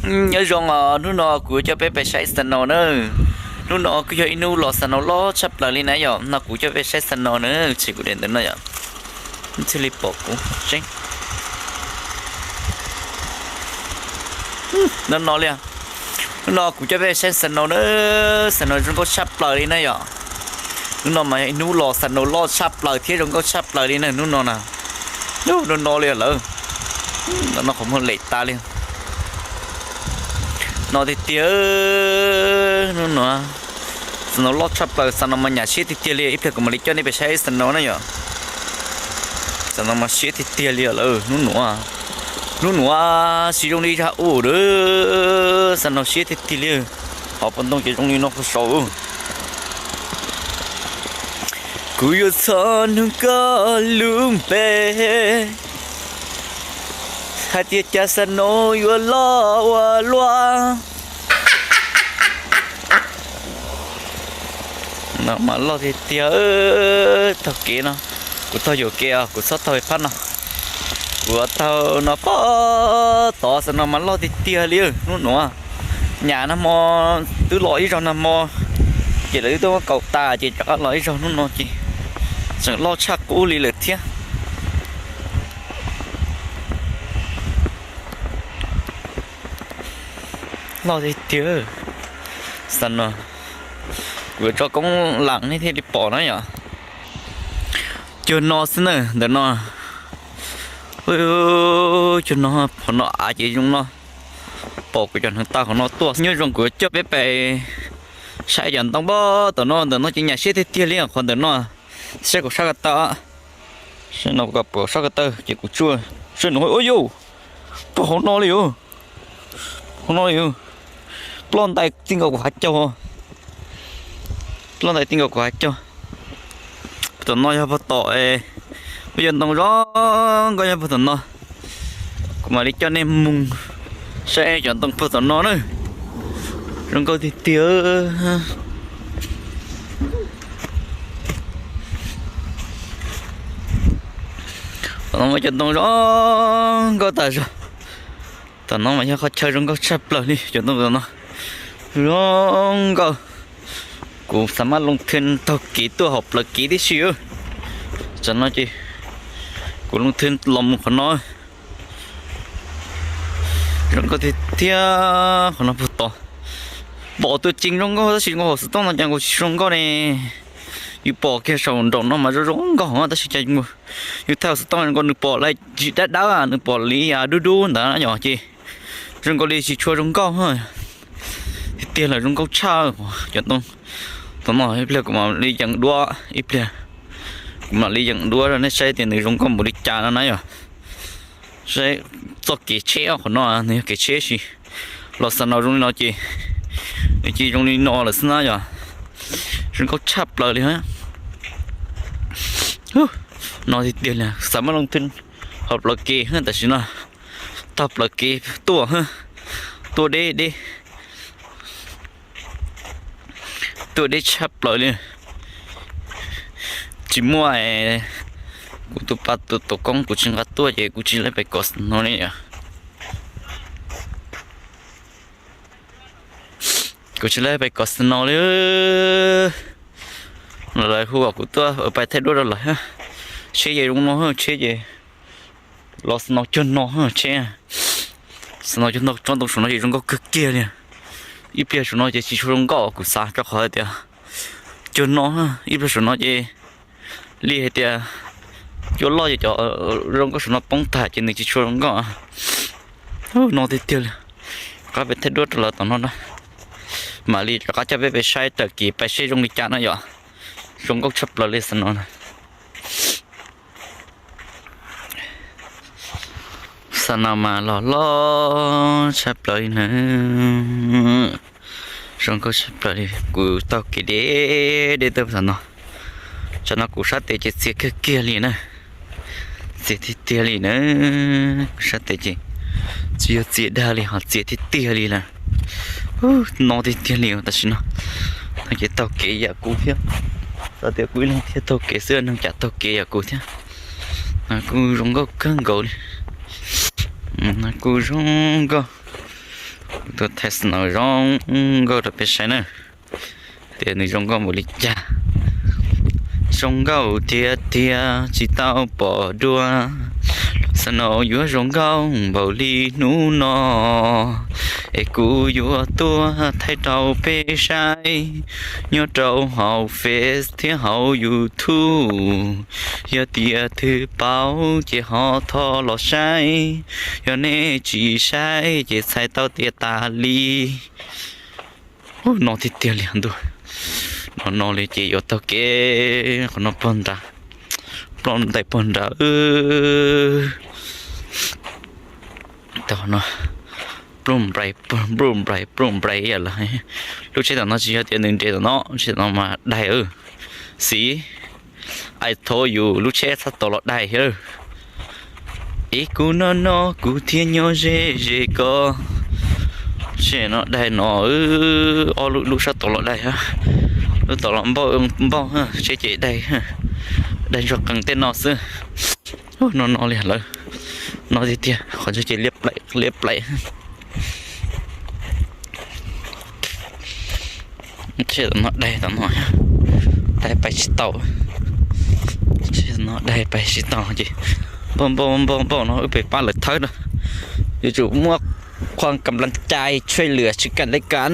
Nyob zoo os, hnub no kuv coj peb pais saib snow na. Hnub no kuj yog ib hnub los snow loj tshaj plaws li na yom. No kuv coj peb saib snow na, tsis kuv de ntawm no yom. Thiaj li pom kuv. No no li. Hnub no kuv coj peb saib snow na. Snow zoo nkauj tshaj plaws li na yom. Hnub no mas yog ib hnub los snow loj tshaj plaws thiab zoo nkauj tshaj plaws li na hnub no na. No no li lawm. No no qhov muag lem tas li. No tiag tiag, hnub no snow loj tshaj plaws, snow mas nyam siab tiag tiag li. Ib pliag kuv mam li coj nej pais saib snow na yom. Snow mas siab tiag tiag li lawm hnub nuav. Hnub nuav tsis zoo li zag u, snow siab tiag tiag li. Hauv paus ntoo ces zoo li no qhov saud. Kuv yuav txhos nug koj lub npe hais tias cas snow yuav loj ua luaj. No mas loj tiag tiag. Taug kev no, kuv taug yuam kev os, kuv txhob taug phab no. Kuv taug no pog tod, snow mas loj tiag tiag li hnub nuav. Nyam nag hmo twb los ib zaug nag hmo, ces lawv twb muab kaum tas ces rov qab los ib zaug hnub no ces tseem loj tshaj qub li lawm thiab. Loj tiag tiag. Snow, kuv yuav tso koob lam nej thiaj li pom na yom. Cuag no xwb na, ntawm no. Cuag no, qhov no av ces zoo no. Pom kuv cov hneev taw qhov no tuaj. Nyob zoo kuv coj peb pais saib cov ntoo pog tom no, ntawm no ces nyam siab tiag tiag li qhov ntawm no. Saib kuv sab ko taw, saib no kuv sab ko taw ces kuv tsuj, saib no, ua yus, pog hauv no li yus, hauv no li yus, ploj ntais ti nkaus kuv hav caug, ploj ntais ti nkaus kuv hav caug. Tom no yog pog tom, muaj cov ntoo zoo nkauj nyob pog tom no. Kuv mam li coj nej mus saib cov ntoo pog tom no na. Zoo nkauj tiag tiag. Tom no muaj cov ntoo zoo nkauj tas zog. Tom no mas yog qhov chaw zoo nkauj tshaj plaws li, cov ntoo tom no zoo nkauj. Kuv xav maj loo thwj taug kev tuaj hauv plawv kev tib si. Tam no ces kuv loo thwj los mus qhov no. Zoo nkauj tiag tiag, qhov no puag tod. Pom tuaj ceev zoo nkauj tab sis zoo nkauj hauv xov tooj no cas nkaus tsis zoo nkauj ne. Yus pom kiag saum nraum no mas zoo zoo nkauj tab sis cas yus thaij hauv xov tooj zoo nkauj nws pom li tsis dawb dawb, nws pom li dub dub ntawd yom ces zoo nkaus li tsis tshua zoo nkauj. Tiag tiag lawm, zoo nkauj tshaj. Cov ntoo tom no ib pliag kuv mam li yeem duab, ib pliag kuv mam li yeem duab rau nej saib tias nws zoo nkauj npaum li cas no na yom. Saib txoj kev tsheb qhov no, nws yog kev tsheb sis los xav no zoo li no ces nws cia zoo li no lawm xwb na yom. Zoo nkauj tshaj plaws li. No tiag tiag li, xav maj loo thwj hauv plawv kev tam sim no, taug plawv kev tuaj, tuaj deb deb, tuaj deb tshaj plaws li. Tsis muaj kuv tus pa tus tus koob kuv tsis nqa tuaj ces kuv tsis lawv pais kov snow li. Kuv tsis lawv pais kov snow li. Lawv hu kom kuv tuaj pais thaij duab rau lawv. Tsheb ces zoo no, tsheb ces los snow cuag no, tsheb snow cuag no, tsob ntoo saum no ces zoo nkauj kawg kiag li. Ib pliag saum no ces tsis tshua zoo nkauj kuv xav rau qhov hais tias cuag no, ib pliag saum no ces li hais tias cua loj ces cov zoo nkauj saum no poob tag ces nws tsis tshua zoo nkauj. No tiag tiag li. Rov qab peb thaij duab rau lawv tom no na. Mam li rov qab coj peb peb saib raws kev pais seb zoo li cas na yom. Zoo nkauj tshaj plaws li xwb no na. Xav no mas los loj tshaj plaws li na. Zoo nkauj tshaj plaws li, kuv taug kev deb deb tuaj xav no. Tam no kuv sab tes ces txias kiag kiag li na. Txias tiag tiag li na. Kuv sab tes ces tsis yog txias dag li ho txias tiag tiag li lawm. No tiag tiag li tam sim no. No ces taug kev yam kuv thiab. Xav tias kuv ib leeg thiaj taug kev xwb, neeg cas taug kev yam kuv thiab. Kuj zoo nkauj kawg nkaus li. Kuj zoo nkauj. Tuaj thaij snow zoo nkauj rau peb saib na, tias nws zoo nkauj npaum li cas. Zoo nkauj tiag tiag tsis tau pom dua. Snow yuav zoo nkauj npaum li hnub no, es kuv yuav tuaj thaij rau peb saib. Nyob rau hauv Face thiab hauv YouTube, yog tias twg paub ces ho thov los saib. Yog nej tsis saib ces txhais tau tias tas li. Ub, no tiag tiag li ntuj. No no li ces yuav taug kev qhov no puag nrad, ploj ntais puag nrad. Tau no, ploj nplais, ploj nplais, ploj nplais ib yam lawm. Lub tsheb tom no tsis yog tias nws nres tom no, lub tsheb tom no mas daig. Xis, I told you, lub tsheb txhob tos los daig thiab. Es kuv no no kuv thiaj nyob ze ze ko. Tsheb no daig no, ob lub lub sab tom los daig, lub tom los npauj npauj, tsheb ces daig, daig ntsuag qees tej no xwb. No no li lawm, no tiag tiag, qhov ntawd ces liab plaim liab plaim. Tsheb tom no daig tom no, daig pais tsis tau. Tsheb tom no daig pais tsis tau ces npauj npauj npauj npauj no wb pem pab lawv thawb na. Yuav tsum muab ความกำลังใจ ช่วยเหลือซึ่งกันและกัน.